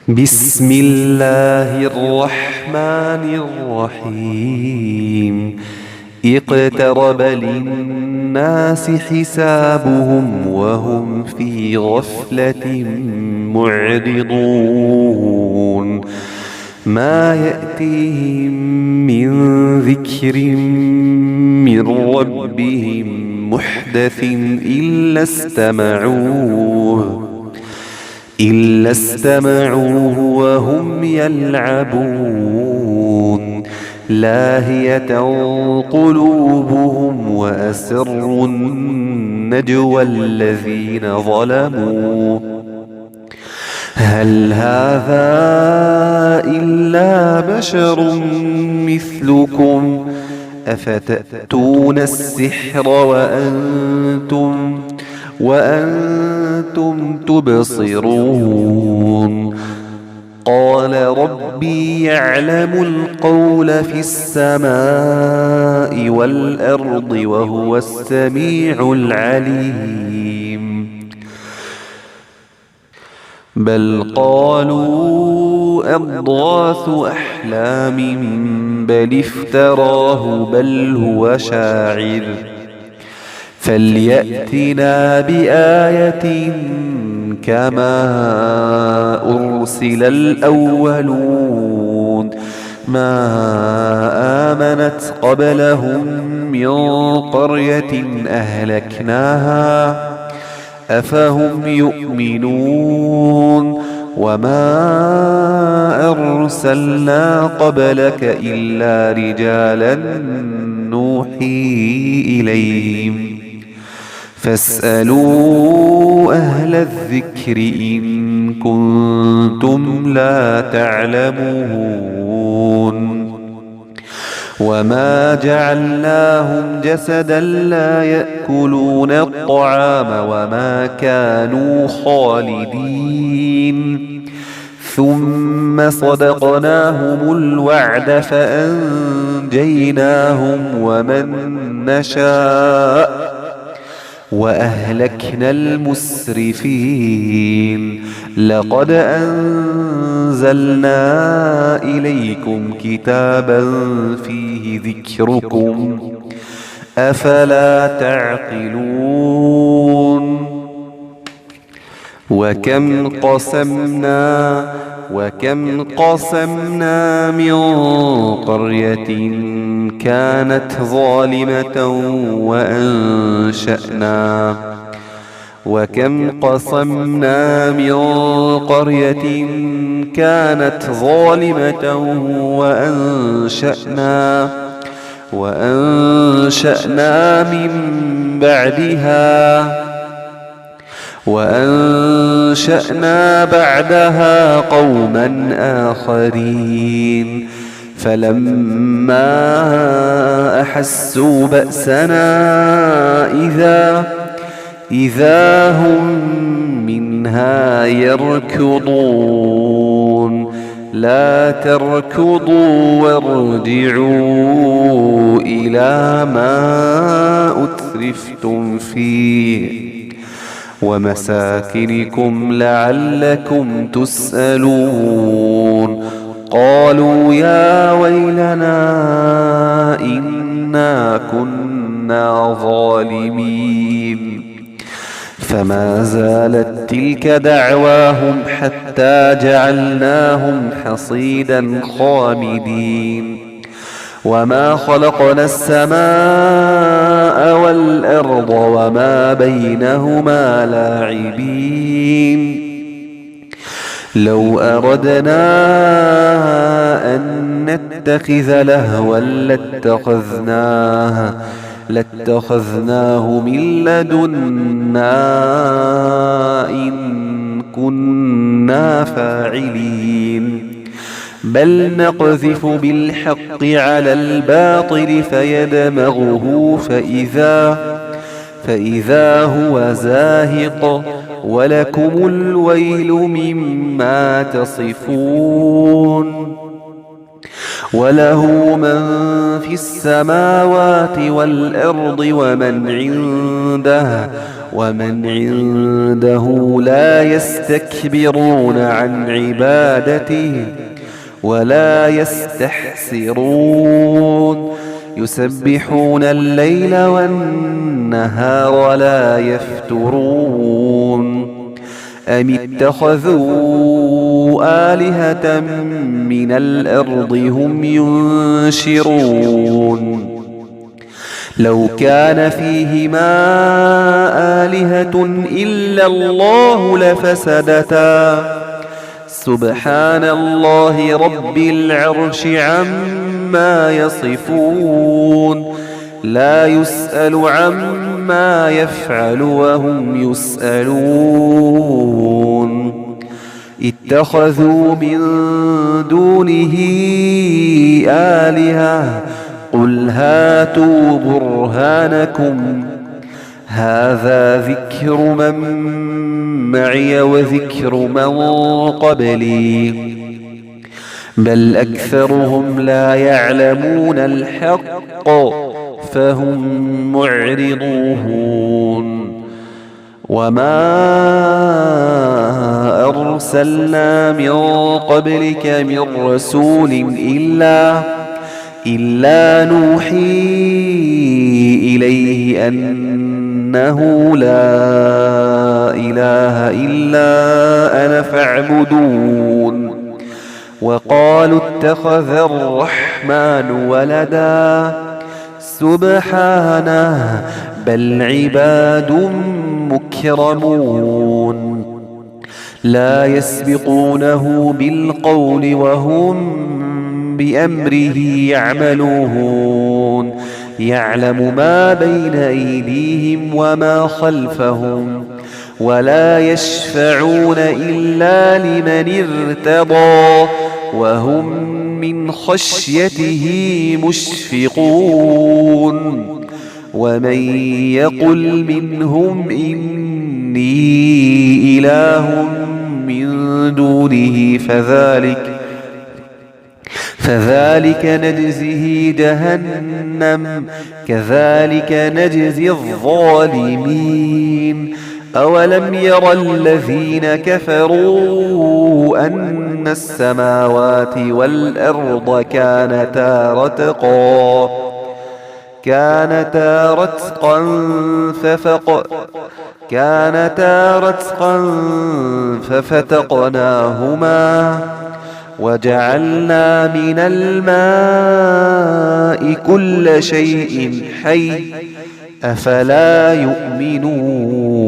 بسم الله الرحمن الرحيم. اقترب للناس حسابهم وهم في غفلة معرضون. ما يأتيهم من ذكر من ربهم محدث إلا استمعوه وهم يلعبون. لاهية قلوبهم وأسروا النجوى الذين ظلموا هل هذا إلا بشر مثلكم أفتأتون السحر وأنتم تبصرون. قال ربي يعلم القول في السماء والأرض وهو السميع العليم. بل قالوا أضغاث أحلام بل افتراه بل هو شاعر فليأتنا بآية كما أرسل الأولون. ما آمنت قبلهم من قرية أهلكناها أفهم يؤمنون. وما أرسلنا قبلك إلا رجالا نوحي إليهم فاسألوا أهل الذكر إن كنتم لا تعلمون. وما جعلناهم جسدا لا يأكلون الطعام وما كانوا خالدين. ثم صدقناهم الوعد فأنجيناهم ومن نشاء وأهلكنا المسرفين. لقد أنزلنا إليكم كتابا فيه ذكركم أفلا تعقلون. وكم قسمنا من قرية كانت ظالمة وأنشأنا من بعدها قوما آخرين. فلما أحسوا بأسنا إذا هم منها يركضون. لا تركضوا وارجعوا إلى ما أترفتم فيه ومساكنكم لعلكم تسألون. قالوا يا ويلنا إنا كنا ظالمين. فما زالت تلك دعواهم حتى جعلناهم حصيدا خامدين. وما خلقنا السماء والأرض وما بينهما لاعبين. لو أردنا أن نتخذ لهوا لاتخذناه من لدنا إن كنا فاعلين. بل نقذف بالحق على الباطل فيدمغه فإذا هو زاهق ولكم الويل مما تصفون. وله من في السماوات والأرض ومن عنده لا يستكبرون عن عبادته ولا يستحسرون يسبحون الليل والنهار لا يفترون أم اتخذوا آلهة من الأرض هم ينشرون لو كان فيهما آلهة إلا الله لفسدتا سبحان الله رب العرش عما يصفون لا يسأل عما يفعل وهم يسألون اتخذوا من دونه آلهة قل هاتوا برهانكم هذا ذكر من معي وذكر من قبلي بل أكثرهم لا يعلمون الحق فهم معرضون وما أرسلنا من قبلك من رسول إلا نوحي إليه أنه لا إله إلا أنا فاعبدون وقالوا اتخذ الرحمن ولدا سبحانه بل عباد مكرمون لا يسبقونه بالقول وهم بأمره يعملون يعلم ما بين أيديهم وما خلفهم ولا يشفعون إلا لمن ارتضى وهم من خشيته مشفقون ومن يقل منهم إني إله من دونه فذلك نجزه جهنم كذلك نجزي الظالمين أولم ير الذين كفروا أن السماوات والأرض كانتا رتقا ففتقناهما وجعلنا من الماء كل شيء حي أفلا يؤمنون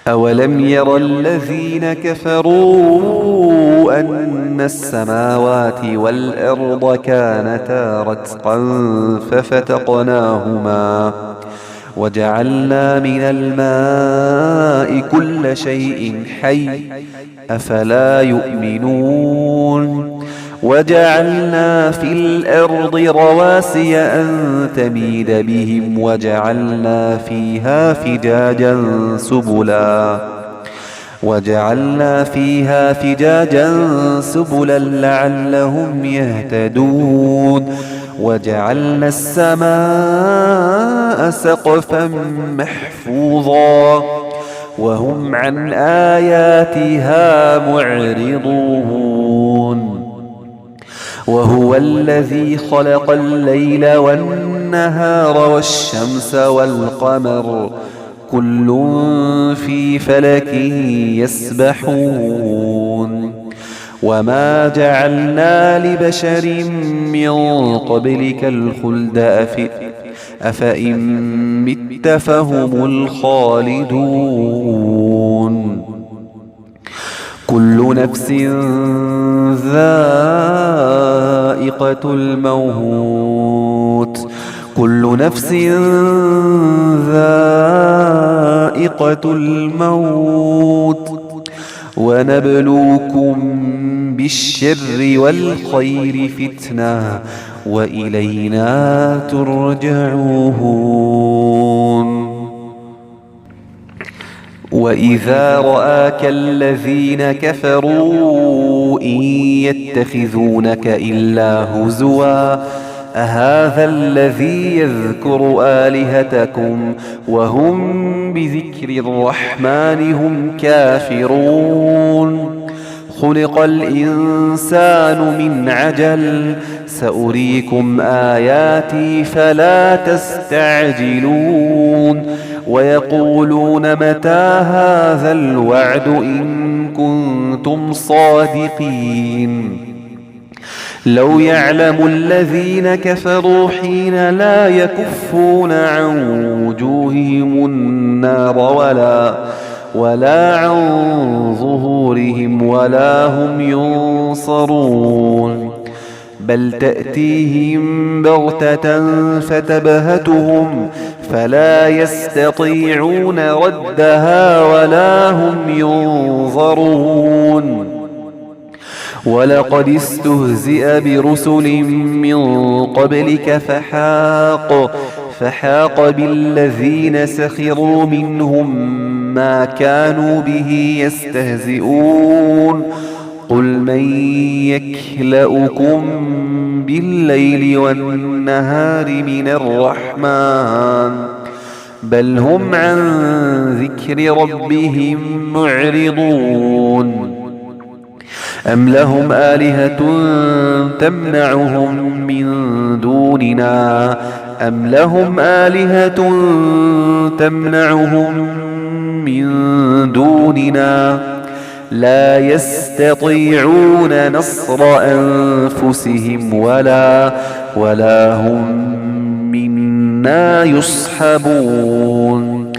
أولم ير الذين كفروا أن السماوات والأرض كانتا رتقا ففتقناهما وجعلنا من الماء كل شيء حي أفلا يؤمنون وجعلنا في الأرض رواسي أن تميد بهم وجعلنا فيها فجاجا سبلا لعلهم يهتدون وجعلنا السماء سقفا محفوظا وهم عن آياتها معرضون وهو الذي خلق الليل والنهار والشمس والقمر كل في فلك يسبحون وما جعلنا لبشر من قبلك الخلد أفإن مت فهم الخالدون كل نفس ذائقة الموت ونبلوكم بالشر والخير فتنة وإلينا ترجعون وإذا رآك الذين كفروا إن يتخذونك إلا هزوا أهذا الذي يذكر آلهتكم وهم بذكر الرحمن هم كافرون خلق الإنسان من عجل سأريكم آياتي فلا تستعجلون ويقولون متى هذا الوعد إن كنتم صادقين لو يعلم الذين كفروا حين لا يكفون عن وجوههم النار ولا عن ظهورهم ولا هم ينصرون بل تأتيهم بغتة فتبهتهم فلا يستطيعون ردها ولا هم ينظرون ولقد استهزئ برسل من قبلك فحاق بالذين سخروا منهم ما كانوا به يستهزئون قل من يكلؤكم بالليل والنهار من الرحمن بل هم عن ذكر ربهم معرضون أم لهم آلهة تمنعهم من دوننا لا يستطيعون نصر أنفسهم ولا هم منا يصحبون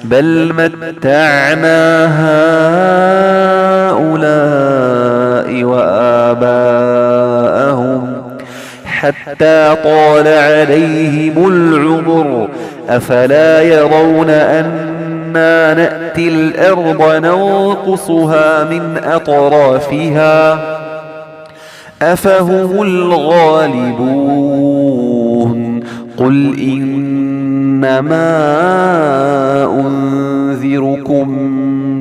بل متعنا هؤلاء وآباءهم حتى طال عليهم العمر أفلا يرون أنا نأتي الأرض ننقصها من أطرافها أفهم الغالبون قل إنما أنذركم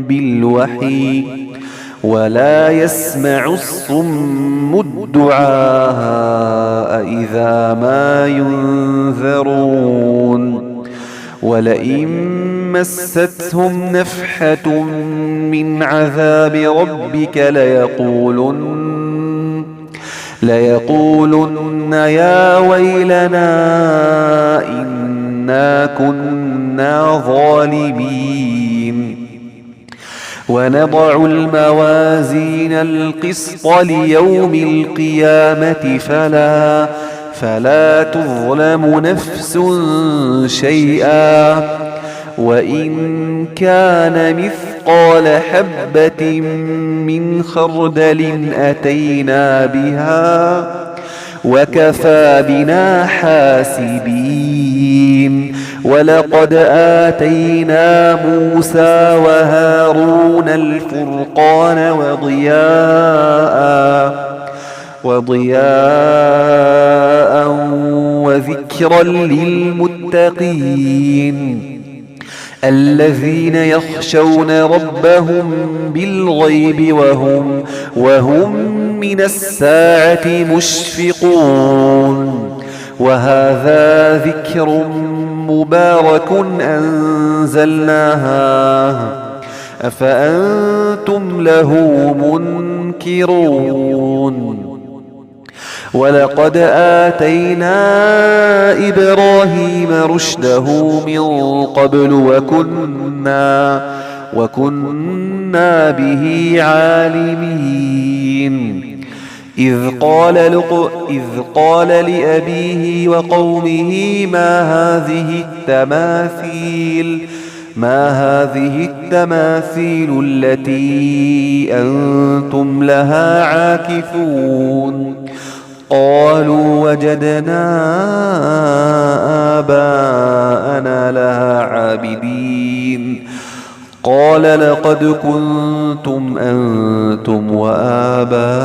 بالوحي ولا يسمع الصم الدعاء إذا ما ينذرون ولئن مستهم نفحة من عذاب ربك ليقولن يا ويلنا إنا كنا ظالمين ونضع الموازين القسط ليوم القيامة فلا تظلم نفس شيئا وإن كان مثقال حبة من خردل أتينا بها وكفى بنا حاسبين ولقد آتينا موسى وهارون الفرقان وضياء وذكرا للمتقين الذين يخشون ربهم بالغيب وهم من الساعة مشفقون وهذا ذكر مبارك أنزلناه أفأنتم له منكرون ولقد آتينا إبراهيم رشده من قبل وكنا به عالمين إذ قال لأبيه وقومه ما هذه التماثيل التي أنتم لها عاكفون قالوا وجدنا آباءنا لها عابدين قال لقد كنتم أنتم وآباؤكم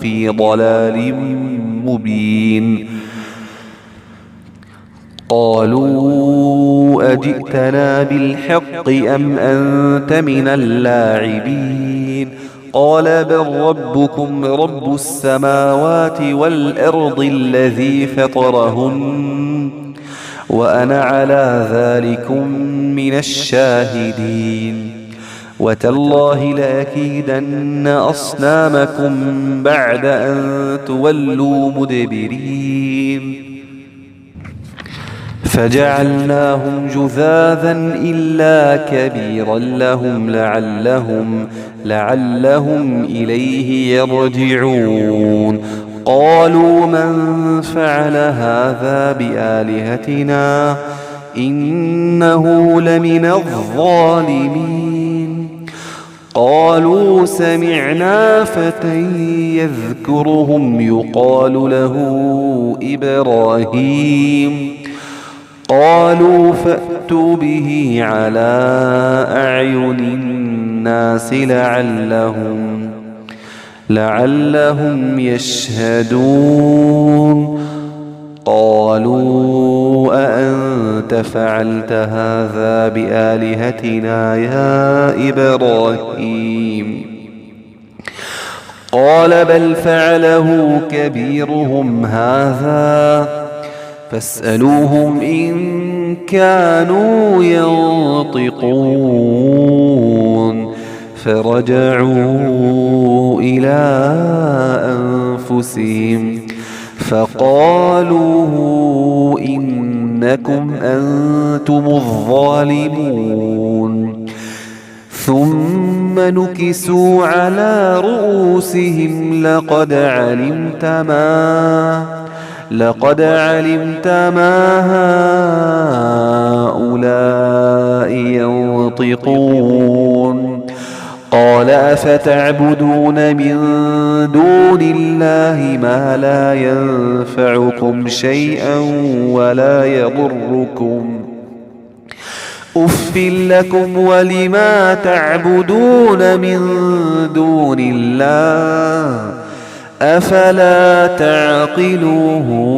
في ضلال مبين قالوا أجئتنا بالحق أم أنت من اللاعبين قال بل ربكم رب السماوات والأرض الذي فطرهن وأنا على ذلكم من الشاهدين وتالله لأكيدن أصنامكم بعد أن تولوا مدبرين فجعلناهم جذاذا إلا كبيرا لهم لعلهم إليه يرجعون قالوا من فعل هذا بآلهتنا إنه لمن الظالمين قالوا سمعنا فتى يذكرهم يقال له إبراهيم قالوا فأتوا به على أعين الناس لعلهم يشهدون قالوا أأنت فعلت هذا بآلهتنا يا إبراهيم قال بل فعله كبيرهم هذا فاسألوهم إن كانوا ينطقون فرجعوا إلى أنفسهم فقالوا إنكم أنتم الظالمون ثم نكسوا على رؤوسهم لقد علمت ما هؤلاء ينطقون قال أفتعبدون من دون الله ما لا ينفعكم شيئا ولا يضركم أف لكم ولما تعبدون من دون الله أفلا تعقلون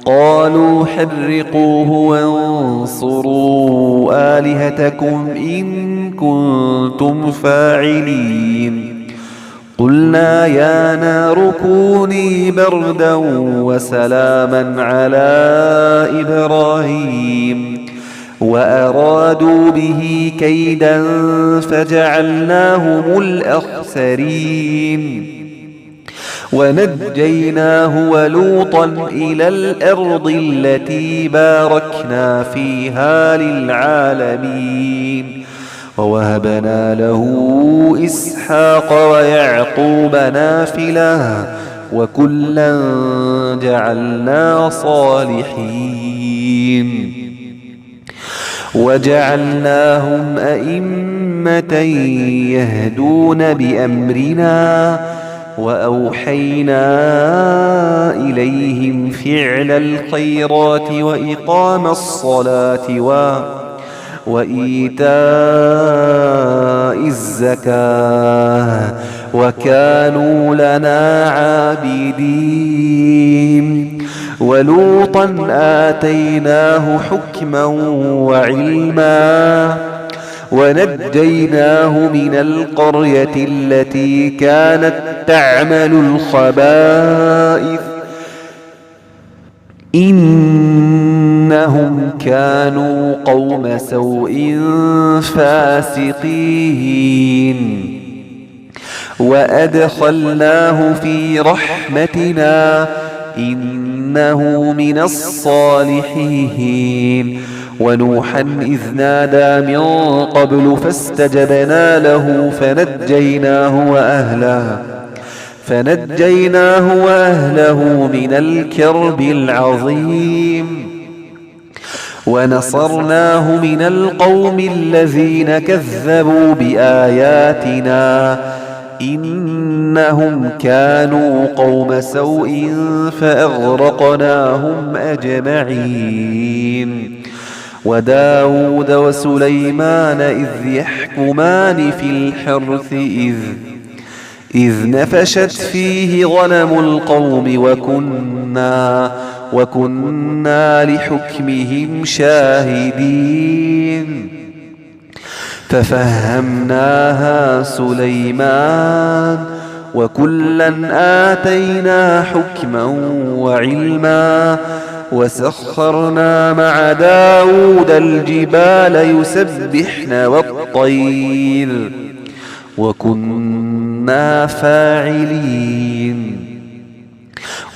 قالوا حرقوه وانصروا آلهتكم إن كنتم فاعلين قلنا يا نار كوني بردا وسلاما على إبراهيم وأرادوا به كيدا فجعلناهم الأخسرين ونجيناه ولوطا إلى الأرض التي باركنا فيها للعالمين ووهبنا له إسحاق ويعقوب نافلة وكلا جعلنا صالحين وجعلناهم أئمة يهدون بأمرنا وأوحينا إليهم فعل الخيرات وإقام الصلاة وإيتاء الزكاة وكانوا لنا عابدين ولوطا آتيناه حكما وعلما ونجيناه من القرية التي كانت تعمل الخبائث إنهم كانوا قوم سوء فاسقين وأدخلناه في رحمتنا إنه من الصالحين ونوحا إذ نادى من قبل فاستجبنا له فنجيناه وأهله من الكرب العظيم ونصرناه من القوم الذين كذبوا بآياتنا إنهم كانوا قوم سوء فأغرقناهم أجمعين وداود وسليمان إذ يحكمان في الحرث إذ نفشت فيه غنم القوم وكنا لحكمهم شاهدين ففهمناها سليمان وكلا آتينا حكما وعلما وسخرنا مع داود الجبال يسبحن والطير وكنا فاعلين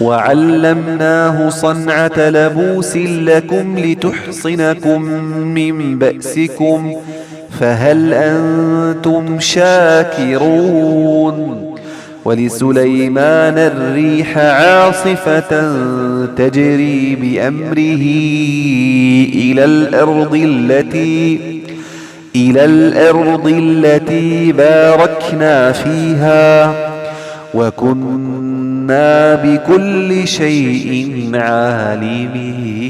وعلمناه صنعة لبوس لكم لتحصنكم من بأسكم فهل أنتم شاكرون ولسليمان الريح عاصفة تجري بأمره إلى الأرض التي باركنا فيها وكنا بكل شيء عالمين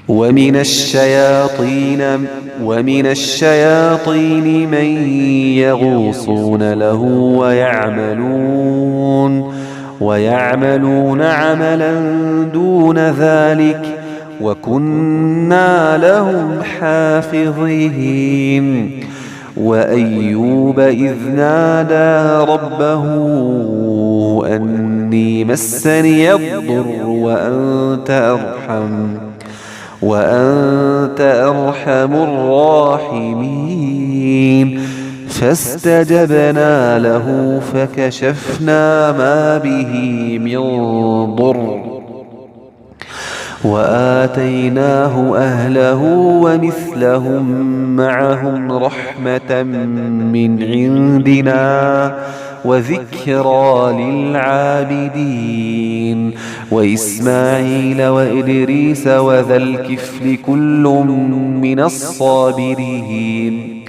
ومن الشياطين من يغوصون له ويعملون عملا دون ذلك وكنا لهم حافظين وأيوب إذ نادى ربه أني مسني الضر وأنت أرحم الراحمين فاستجبنا له فكشفنا ما به من ضر وآتيناه أهله ومثلهم معهم رحمة من عندنا وذكرى للعابدين وإسماعيل وإدريس وذا الكفل كل من الصابرين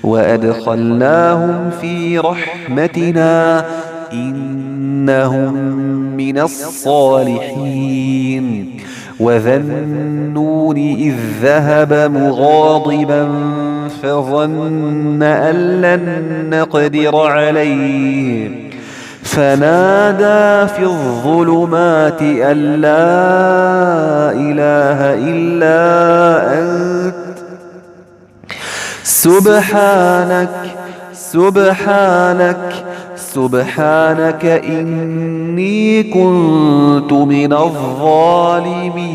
وأدخلناهم في رحمتنا إنهم من الصالحين وذا النون إذ ذهب مغاضبا فظن أن لن نقدر عليه فنادى في الظلمات أن لا إله إلا أنت سبحانك إني كنت من الظالمين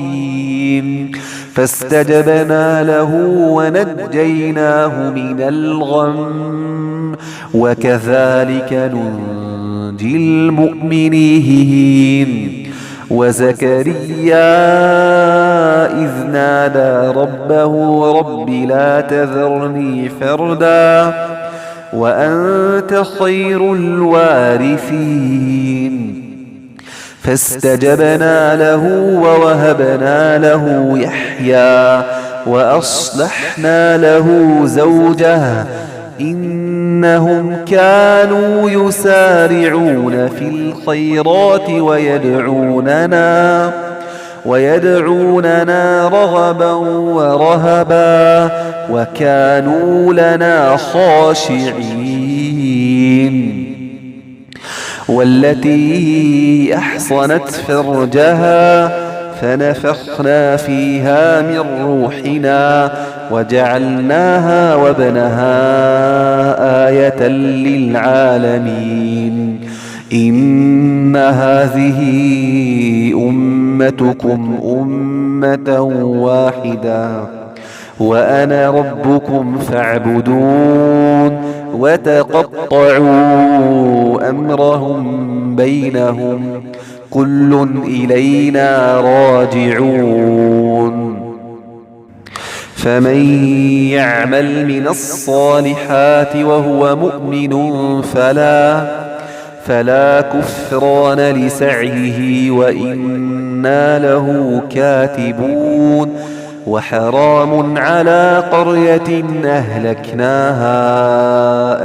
فاستجبنا له ونجيناه من الغم وكذلك ننجي المؤمنين وزكريا إذ نادى ربه رب لا تذرني فردا وأنت خير الوارثين فاستجبنا له ووهبنا له يحيى وأصلحنا له زوجه إنهم كانوا يسارعون في الخيرات ويدعوننا رغبا ورهبا وكانوا لنا خاشعين والتي أحصنت فرجها فنفخنا فيها من روحنا وجعلناها وابنها آية للعالمين إن هذه أمتكم أمة واحدة وأنا ربكم فاعبدون وتقطعوا أمرهم بينهم كل إلينا راجعون فمن يعمل من الصالحات وهو مؤمن فلا كفران لسعيه وإنا له كاتبون وحرام على قرية أهلكناها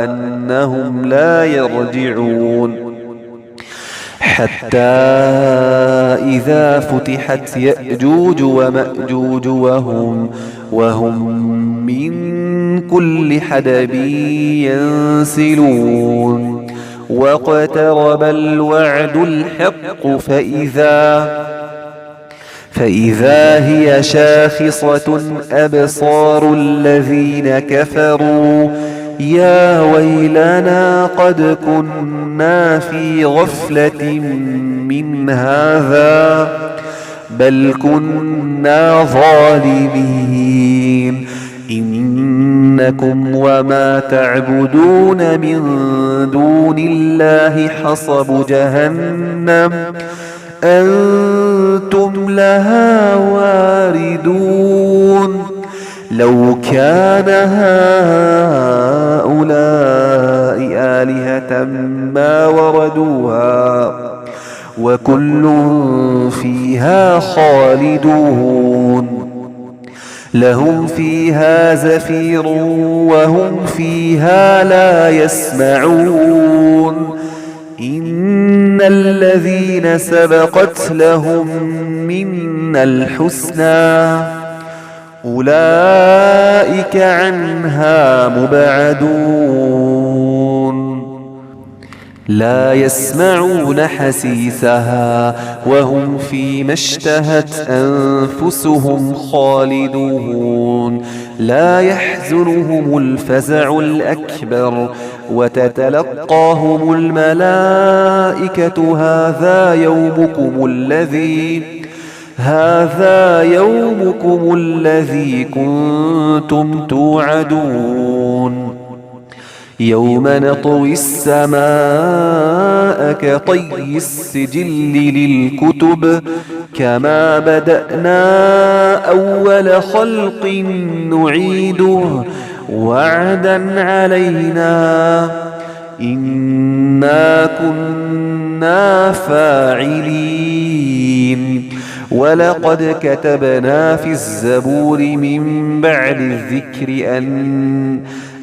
أنهم لا يرجعون حتى إذا فتحت يأجوج ومأجوج وهم من كل حدب ينسلون واقترب الوعد الحق فإذا هي شاخصة أبصار الذين كفروا يا ويلنا قد كنا في غفلة من هذا بل كنا ظالمين إنكم وما تعبدون من دون الله حصب جهنم أنتم لها واردون لو كان هؤلاء آلهة ما وردوها وكل فيها خالدون لهم فيها زفير وهم فيها لا يسمعون إن الذين سبقت لهم منا الحسنى أولئك عنها مبعدون لا يسمعون حسيسها وهم فيما اشتهت أنفسهم خالدون لا يحزنهم الفزع الأكبر وتتلقاهم الملائكة هذا يومكم الذي كنتم توعدون يوم نطوي السماء كطي السجل للكتب كما بدأنا أول خلق نعيده وعدا علينا إنا كنا فاعلين ولقد كتبنا في الزبور من بعد الذكر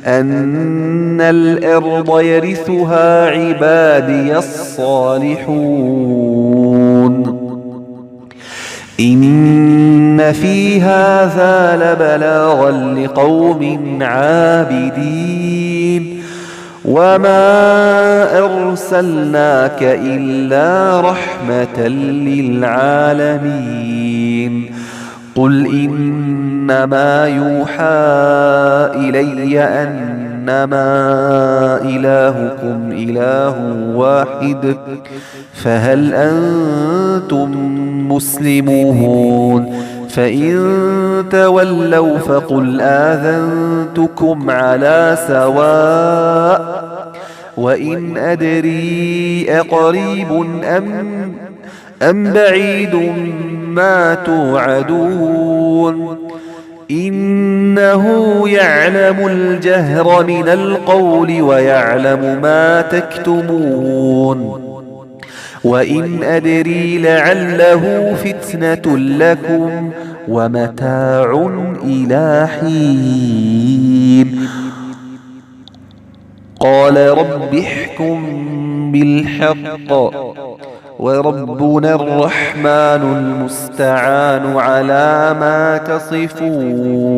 أن الأرض يرثها عبادي الصالحون إن في هذا لبلاغا لقوم عابدين وما أرسلناك إلا رحمة للعالمين قل إنما يوحى إلي أنما إلهكم إله واحد فهل أنتم مسلمون فإن تولوا فقل آذنتكم على سواء وإن أدري أقريب أم بعيد ما توعدون إنه يعلم الجهر من القول ويعلم ما تكتمون وإن أدري لعله فتنة لكم ومتاع إلى حين قال رب احكم بالحق وربنا الرحمن المستعان على ما تصفون.